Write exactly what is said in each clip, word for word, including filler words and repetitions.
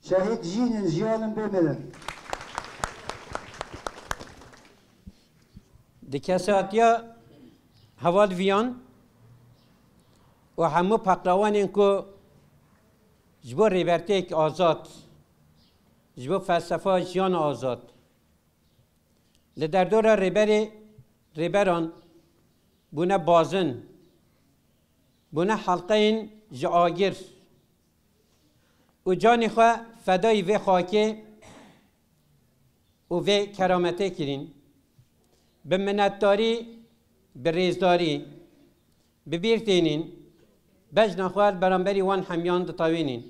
Şehîd jîn in, jiyan in, bimînin. Di kesatiya heval Viyan û hemû peqrawanên ku ji bo rêbertiyek azad, ji bo felsefa jiyana azad, li derdora rêberê, rêberan bûne bazin, bûne helqeyên ji agir û canê xwe fedayî vê xakê û vê kerametê kirîn. Bi minetdarî, bi rêzdarî, bi bîr tênîn, bejna xwe li beramberî wan hemiyan ditewînîn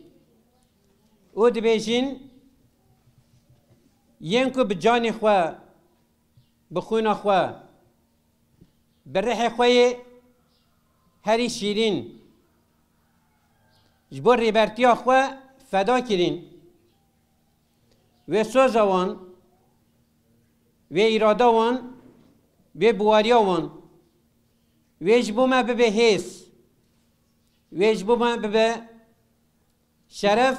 û dibêjin, yên ku bi canê xwe, bi xwîna xwe, bi rihê xwe yê herî şîrîn ji bo rêbertiya xwe feda kirîn. Wê soza wan, wê îrada wan, wê biwariya wan, wê ji bo me bibe hêz, wê ji bo me bibe şeref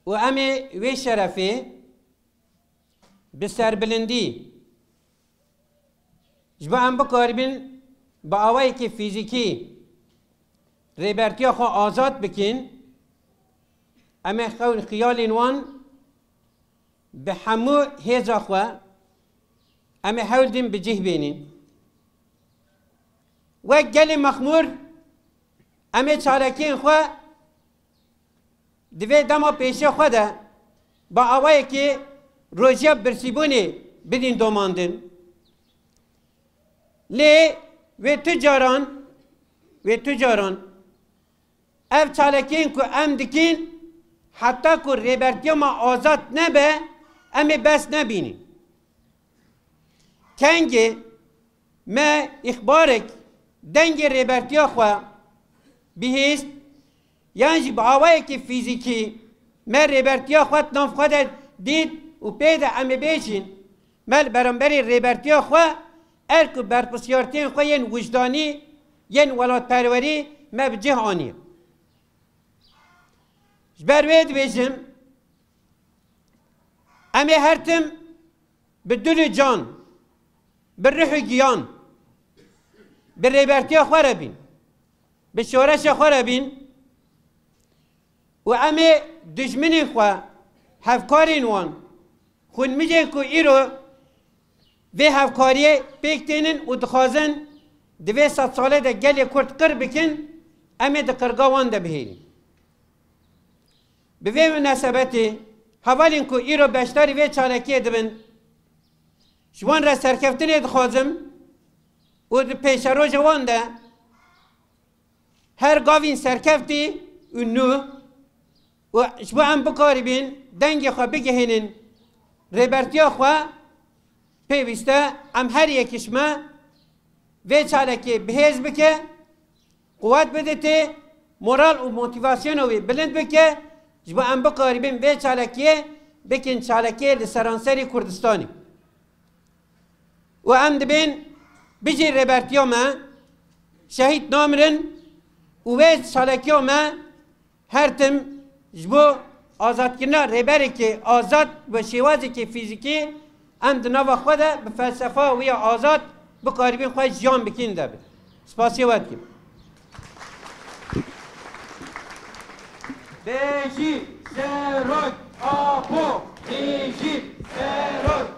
û em ê wê şerefê bi serbilindî, ji bo em bikaribin bi awayekî fîzîkî rêbertiya xwe azad bikin, em ê xewn xiyalên wan bi hemû hêza xwe, em ê hewl din bi cih bênin. Wek gelê mexmûr, em ê çalakiyên xwe di vê dema pêşiya xwe de bi awayekî rojiya birsîbûnê bidîn domandin. Lê wê tu caran, wê tu caran ev çalakiyên ku em dikin, heta ku rêbertiya me azad nebe, em ê bes nebînin. Kengê me îxbarek, dengê rêbertiya xwe bihîst, yan jî bi awayekî fîzîkî me rêbertiya xwe di nav xwe de dît û pê de em ê bêjin, me li beramberî rêbertiya xwe erk û berpirsiyartiyên xwe yên wijdanî, yên welatperwerî me bi cih aniye. Ji ber wê dibêjim, em ê her tim bi dil û can, bi rih û giyan, bi rêbertiya xwe re bîn, bi şoreşa xwe re bîn û em ê dijminên xwe, hevkarên wan, xwînmijên ku îro vê hevkariyê pêk tênin û dixwazin di vê sedsalê de gelê Kurd qir bikin, em ê di qirga wan de bihêlin. Bi vê minasebetê, hevalên ku îro beşdarî vê çalakiyê dibin, ji wan re serkeftinê dixwazim û di pêşeroja wan de her gavên serkeftî û nû û ji bo em bikaribin dengê xwe bigihînin rêbertiya xwe, pêwîst e em her yek ji me vê çalakiyê bihêz bike, quwet bidite, moral û motivasyona wî bilind bike, ji bo em bikaribin vê çalakiyê bikin çalakiyê li seranserî Kurdistanê. Û em dibên bijî rêbertiya me, şehîd namirin û wê çalakiya me her tim ji bo azadkirina rêberekî azad bi şêwazekî fîzîkî em di nava xwe de bi felsefa wî ya azad bikaribin xwe jiyan bikin de bin. Spasiya we dikim. Bêjî Serok Apo, bêjî Serok